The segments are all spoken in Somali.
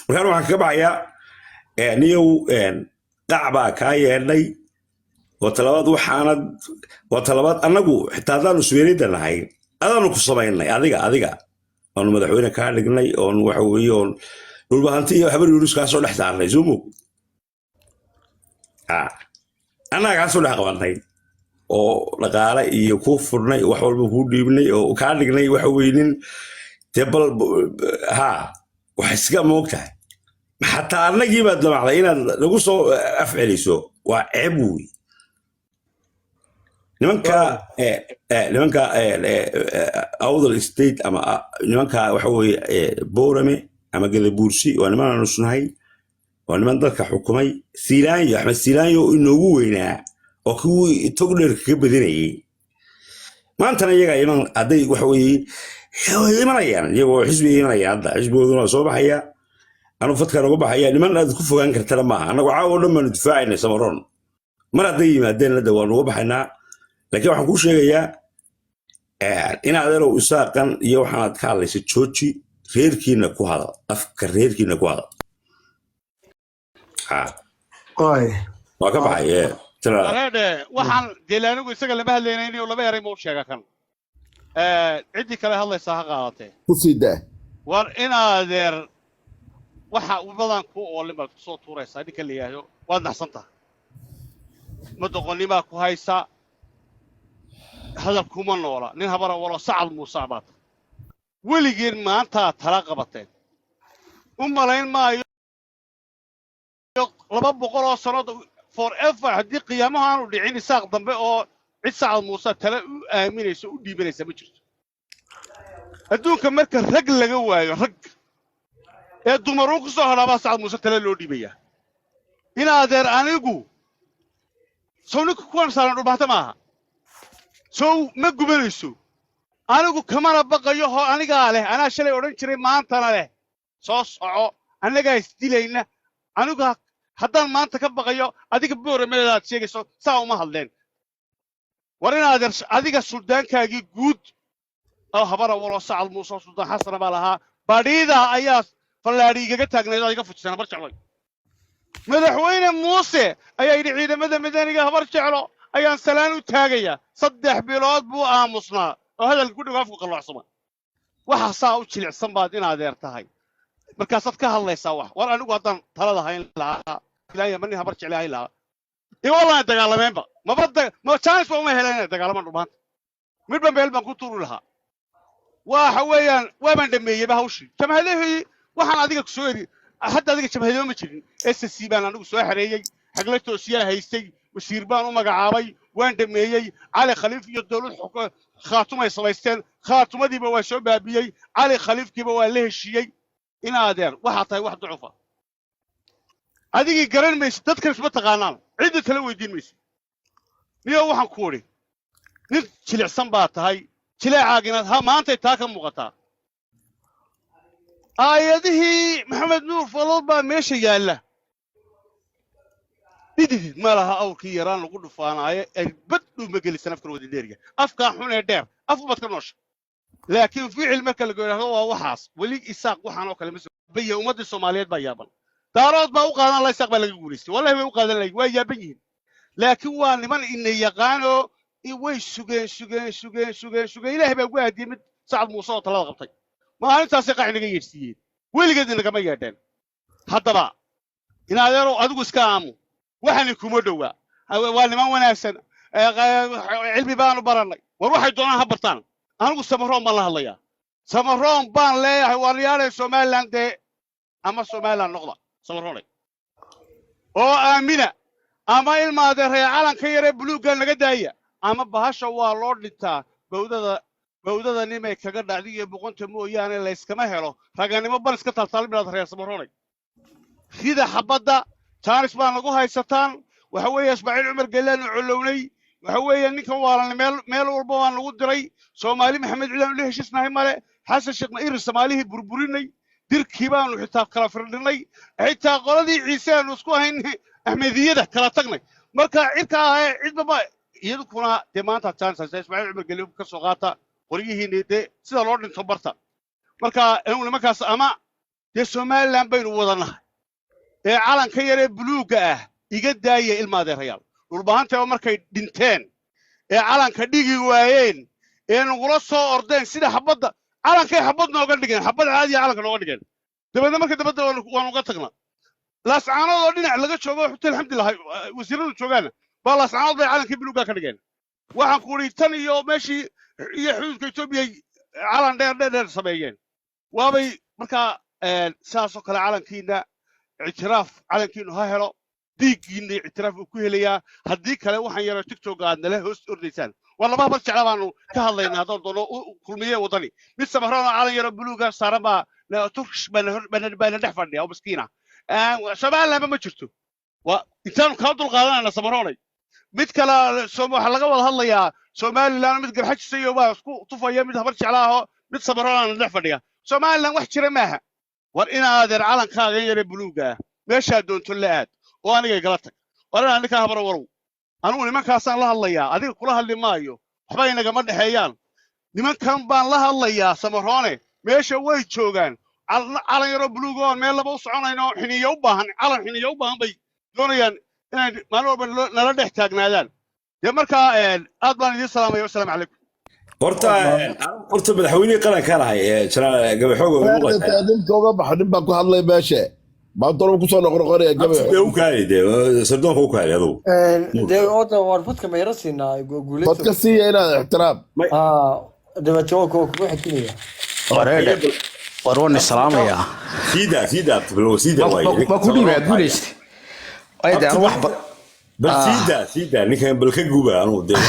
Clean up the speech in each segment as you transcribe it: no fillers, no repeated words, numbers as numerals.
Markaan waxaan kaga baxayaa, niyow, qac baa kaa yeedhay. Waa talabaad, waxaanad waa talabaad. Annagu xitaa haddaanu isweerida nahay, adaanu ku samaynay adiga oonu madaxweyne kaa dhignay, oon waxa weeye oon Dhulbahanti iyo Habar Yunus kaa soo dhex saarnay. Soo mog annaga kaa soo dhex qabannay oo dhaqaale iyo kuu furnay, wax walba kuu dhiibnay oo kaa dhignay waxa weye nin dee bal ha wax iska moog tahay. Xataa annagii baad damacday inaad nagu soo afceliso. Waa ceeb wey. Nimanka Awdal State ama nimanka waxa weeye Boorame ama Gadabuursi waa niman aanu isnahay, waa niman dalka xukumay. Siilaanyo, Axmed Siilaanyo oo inoogu weynaa oo kuwii Togdheer kaga badinayay, maantana iyagaa iman. Hadday waxa weeye way imanayaan, iyagoo xisbiga imanaya hadda, xisbigooduna waa soo baxaya. Anu fadkaan uga baxaya, niman aad ku fogaan kartana maaha. Annagu caawa o dhan baanu difaacaynay Samaroon. Mar hadday yimaadeen hadda waanu uga baxaynaa. Laakiin waxaan kuu sheegayaa in adeerow Isaaqan iyo waxaanaad ka hadlaysa jooji. Reerkiina ku hadal, afka reerkiina ku hadal. Ha. Waay. Waa ka baxay Areedhe, waxaan dee anigu isaga lama hadlayna inuu laba eray ma u sheega kan. Ciddii kale hadlaysaa ha qaadatee. Ku sii daa. War in adeer, waxa badan ku oolin baad kusoo tuuraysaa ninka la yidhaahdo. Waad naxsan tahay, ma doqonnimaa ku haysa, hadal kuma noola. Nin Habara Walo Sacad Muuse baad tahay. Weligeen maantaa tala qabateen u malayn maayo 200 oo sannood forever haddii qiyaamahu aanu dhicin, Isaaq dambe oo cid Sacad Muuse tala u aaminaysa, u dhiibanaysa ma jirto adduunka. Marka rag laga waayo rag ee dumaruu ku soo hadhaabaa Sacad Muuse tala loo dhiibayaa. In adeer, anigu sow ninka kuwan saaran Dhulbaata maaha, sow ma gubanayso. Anigu kamana baqayo. Hoo, anigaa leh, anaa shalay odhan jiray, maantana leh. Soo soco, annagaa isdilayna. Anigu haddaan maanta ka baqayo adiga Boorameedaad sheegayso, saa uma hadleen. War in adeer, adiga suldaankaagii guud oo Habara Walo Sacad Muuse oo Suldaan Xasana baa lahaa, badhiida ayaa fallaadhi igaga taagnayd oo iga fujisana. Habar Jecloy, madaxweyne Muuse ayaa yidhi ciidamada madaniga Habar Jeclo ayaan salaan u taagaya. 3 bilood buu aamusnaa oo hadalka ku dhow afku qalloocsama. Waxa saa u jilicsan baad in adeer tahay, markaasaad ka hadlaysaa wax. War anigu haddaan talada hayn lahaa, ilaahay ma nin Habar Jecle hayn lahaa, dee wallaan dagaalameenba maba ma chance ba uma heleen inay dagaalamaan. Dhulmaanta midba meel baan ku tuuri lahaa. Waxa weeyaan waabaan dhameeyeyba hawshii jamhadihii. Waxaan adiga soo eri hadda, adiga jamhadimo ma jirin. SSC baan anigu soo xareeyey, Xagla Toosiyaa haystay, wasiir baan u magacaabay, waan dhameeyey. Cali Khaliif iyo dowlad Khaatumay samaysteen, Khaatumadiiba waa soo baabiyey, Cali Khaliifkiiba waa la heshiiyey. In adeer, waxaa tahay wax ducufa, adigii garan maysid, dadkan isma taqaanaan, cidda tala weydiin maysid. Niyo, waxaan ku idhi nin jilicsan baa tahay, jileecaagina ha maantay taa ka muuqataa. Aayadihii Maxamed Nuur Falol baa meesha yaalla. Dhididid ma laha awrkii yaraan lagu dhufaanaayo, erbad dhuuma gelisan afkan wada dheeriga, afkaa xun ee dheer, af baad ka noosha. Laakiin ficil marka lagu yidhaahdo waa waxaas. Weli Isaaq waxaan oo kale ma soo baya. Ummaddii Soomaaliyeed baa yaaban, Daarood baa u qaadan la. Isaaq baa laga guulaystay, wallahi way u qaadan lahayn, waa yaaban yihiin. Laakiin waa niman ina yaqaanoo way sugeen, sugeen, sugeen, sugeen, sugeen. Ilaahay baa ugu aadiyey mid Sacad Muuse oo talada qabtay. Maalintaasay qax inaga yeedhsiiyeen, weligeed inagama yeedheen. Haddaba in adeerow, adigu iska aamu, waxani kuma dhowaa. Waa niman wanaagsan, cilmi baanu barannay. War waxay doonaan ha bartaan. Anigu Samaroon baan la hadlayaa, Samaroon baan leeyahay: waariyaalay, Somaliland dee ama Somaliland noqda Samaroonay oo aamina, ama ilmaadeeraya calanka yaree buluugga naga daaya, ama bahasha waa loo dhintaa. Bawdada bawdada nimay kaga dhacday iyo boqonta mooyaane layskama helo. Raganimo ban iska taaltaalin bilaad reer Samaroonay. Rida xabadda, jaanis baa nagu haysataan. Waxa weeye Ismaaciil Cumar Gellaanu colownay. Waxa weeye ninkan waalan meel meel walba waan lagu diray. Soomaali Maxamed ciidaanu la heshiisnahay male. Xasan Sheekh ma irir Soomaalihii burburinay, dirkii baanu xitaa kala firdhinay, xitaa qoladii Ciise aanu isku ahayn Axmediyada kala tagnay. Marka cirka ahee cidba ma iyadukuna dee maanta jaanis haysa. Ismaaciil Cumar Gelle ka soo qaata qoryihiini, dee sida loo dhinto barta. Marka inuu nimankaas ama Dee Somaliland baynu wadanahay ee calanka yaree buluugga ah iga daaya, ilmaadeerayaal. Dhulbahanteeba markay dhinteen ee calanka dhigi waayeen ee nagula soo ordeen sida xabadda calankay xabad nooga dhigeen, xabad caadiya calanka nooga dhigeen. Dabeedna marka dabadda waanu uga tagnaa Laascaanood oo dhinac laga joogo xuta, alxamdulilah, wasiiradu joogaana baa Laascaanood bay calankii buluugga ka dhigeen. Waxaan ku idhi tan iyo meeshii iyo xuduudka Etoobiya calan dheer dheer dheer sameeyeen. Waabay markaa sidaasoo kale calankiina ictiraaf, calankiinu ha helo, dhiiggiina ictiraaf uu ku helayaa. Haddii kale waxaan yaroo TikTok aad nala hoos ordaysaan waa laba habar jecla baanu ka hadlaynaa. Haddaan doono Kulmiye, Wadani, mid Samaroon oo calan yaroo buluuga saaran baa Turkish baana dhex fadhiya oo miskiina. Somalilandba ma jirto. Waa intaanu kaa dul qaadanayna Samaroonay. Mid kale waxaa laga wada hadlayaa Somaliland, mid Garxajisayo baa isku tufaya, mid habar jeclaaho, mid Samaroonana dhex fadhiya. Somaliland wax jira maaha. War inaadeer calankaaga yare buluuga ah meeshaa doonto la aad oo anigay gala tag. War inaa ninkaa habara warow, anigu nimankaasaan la hadlayaa, adiga kula hadli maayo, waxba inagama dhexeeyaan. Nimankan baan la hadlayaa, Samaroone meesha way joogaan. Calan yaroo buluuga oon meel laba u soconayno, xiniyo u baahan, calan xiniyo u baahan bay doonayaan inay maalin walba nala dhex taagnaadaan. Dee markaa aad baan idiin salaamaya. Wasalaamu calaykum. Horta madaxweynihii qarankaan ahay jenaraal Gabaxooga. Ninka uga baxo, nin baa ku hadlay meesha maanta orba kusoo noqnoqonaya Gabay. Dee u kaali, dee sardoonka u kaali adugu. Dee horta waar fadka ma yara siinaa guuleysto. Fadka siiya inaad ixtiraam. Dabeete waa kuwa kugu xijinaya. Wareedhe, war waan salaamayaa. Siidaa, siidaa, siidaa. Ma ku dhiibaa guuleyste? Ay de anu wax Bal siidaa, siidaa ninkan, bal ka guba anugu dee.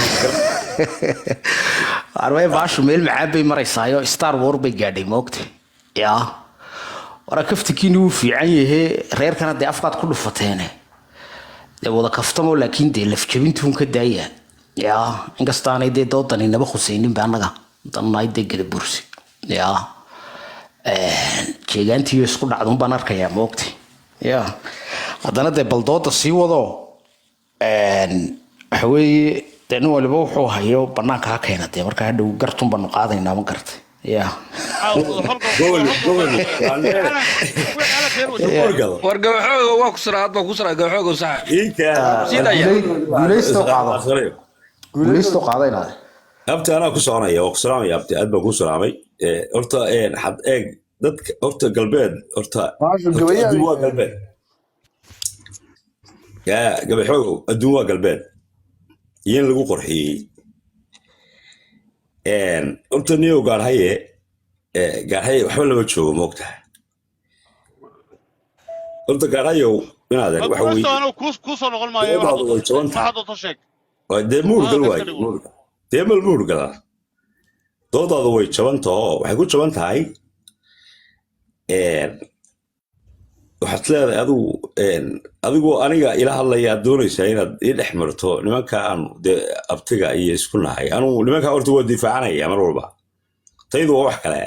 Arway, baashu meel macaan bay maraysaayo, Star War bay gaadhay, moogta yaa. Wara kaftikiini wuu fiican yahe, reerkana dee afkaad ku dhufateene, dee wada kaftamo, laakiin dee lafjabintuun ka daaya yaa. Inkastaanay dee doodani naba khusaynin ba annaga dannaay dee Gadabursi yaa, jeegaantiiyo isku dhacdun baan arkayaa, moogta ya. Haddana dee bal dooda sii wado. Waxa weeye dee nin waliba wuxuu hayo banaanka ha keena. Dee markaa hadhow gartun baanu qaadaynaa, ma gartay ya? Gobol gobol. War Gabaxooga waa ku sara, hadba ku sara Gabaxooga sax. Siidaya. Guuleysto qaado, guuleysto qaado inaad. Abti, anaa ku soconaya, waa ku salaamaya abti, aad baan ku salaamay. Horta xad eeg dadka horta galbeed horta. Baashu horta gabayaa. Adduun waa galbeed yaa Gabaxoogow, adduun waa galbeed iyo in lagu qorxiyey. Horta niyow Gaarhaye, Gaarhaye waxba lama joogo, moogtahay? Horta Gaarhayow inaadan waxa Guuleysto, weeye anigu kuu soo noqon maayo. Doodaadu way jaban tahay. Waxaad doonto sheeg. Waa dee muurgal Hadalka waaye. iska dhigo. Muurgal dee mal muurgala. Doodaadu way jaban taho, waxay ku jaban tahay waxaad leedahay adigu adigoo aniga ila hadlayaa doonaysaa inaad ii dhex marto nimanka aan dee abtiga iyo isku nahay. Anugu nimanka horta waa difaacanaya mar walba, taydu waa wax kale.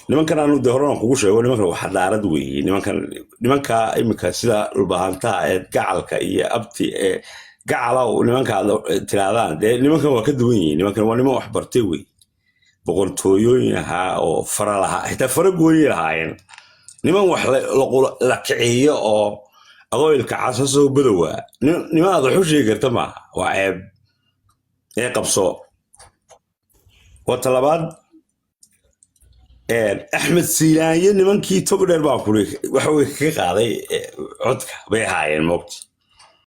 Nimankan anu dee horena kugu sheego, nimankan waa xadaarad weeye. Nimankan, nimanka iminka sida dhulbahantaha ee gacalka iyo abti ee gacala nimanka aad tirahdaan, dee nimankan waa ka duwan yihiin. Nimankan waa niman wax bartay wey, boqortooyooyin ahaa oo fara lahaa, xitaa fara gooniy lahaayeen. Niman wax la kiciyo oo adoo ilka casasoo badowa niman aad wax u sheegi karta maaha, waa ceeb ee qabso. Waa talabaad, Axmed Siilaanyo nimankii tog dheer baan kuri waxa way kaga qaaday codka bay ahaayeen, moogta.